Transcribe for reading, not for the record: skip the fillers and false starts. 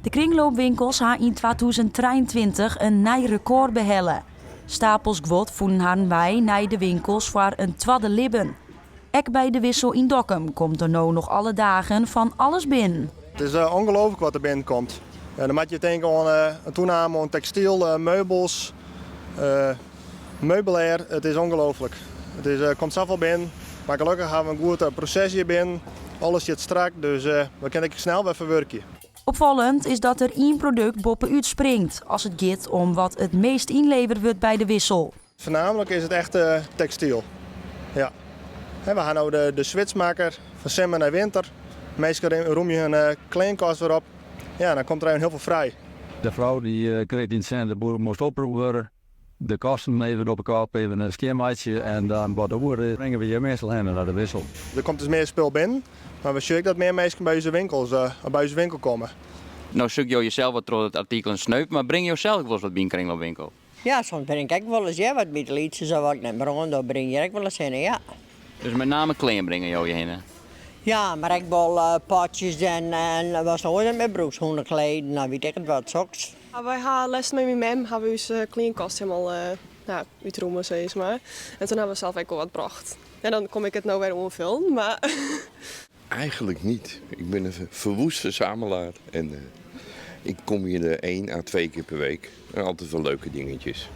De kringloopwinkels ha yn 2023 in nij rekôr behelle. Stapels guod fûnen harren wei nei de winkels foar in twadde libben. Ek by De Wissel yn Dokkum komt der no noch alle dagen fan alles binnen. It is ongelooflik wat der binnen komt. Dan moatte je tinke oan in toename oan tekstyl, meubels, meubilêr. It is ongelooflik. It is, komt safolle binnen. Mar gelokkich hawwe we in goed proses hjir binnen. Alles stiet strak, dus we kinne ek snel wer ferwurkje. Opfallend is dat der ien produkt boppe-út springt as it giet om wat it meast ynlevere wurdt by De Wissel. Foarnaamlik is it echt tekstyl. Ja. We ha no de switch makke fan simmer nei winter. Minsken rûmje hun kleankast wer op. Ja, dan komt der even hiel folle frij. De frou dy krige yn it sin de boel moast oprûme wurde. De kasten even op de kop, even skjinmeitsje en dan wat oer is bringe we hjir meastal hinne nei De Wissel. Der komt dus mear spul binnen, mar we sjogge ek dat mear minsken by ús winkels, by ús winkel komme. No sjoch jo jesels wat troch it artikelen sneupe, mar bringe jo sels ek wolris wat by in kringloopwinkel? Ja, soms bring ik ek wolris hear, wat by de lytses of wat ik net mear oandoch, bring hjir ek wolris hinne, ja. Dus met name klean bringe jo hjir hinne? Ja, mar ek wol potsjes en watst oars net mear brûkst, hûnekleden of wit ik it wat, soks. Wy ha lêsten mei myn mem ha we ús kleankast hielendal ja, útrûme sis mar. En toen ha we sels ek wol wat brocht. En dan kom ik it no wer oanfullen, mar. Eigenlijk niet. Ik ben een verwoest verzamelaar en ik kom hier 1 à 2 keer per week. En altijd wel leuke dingetjes.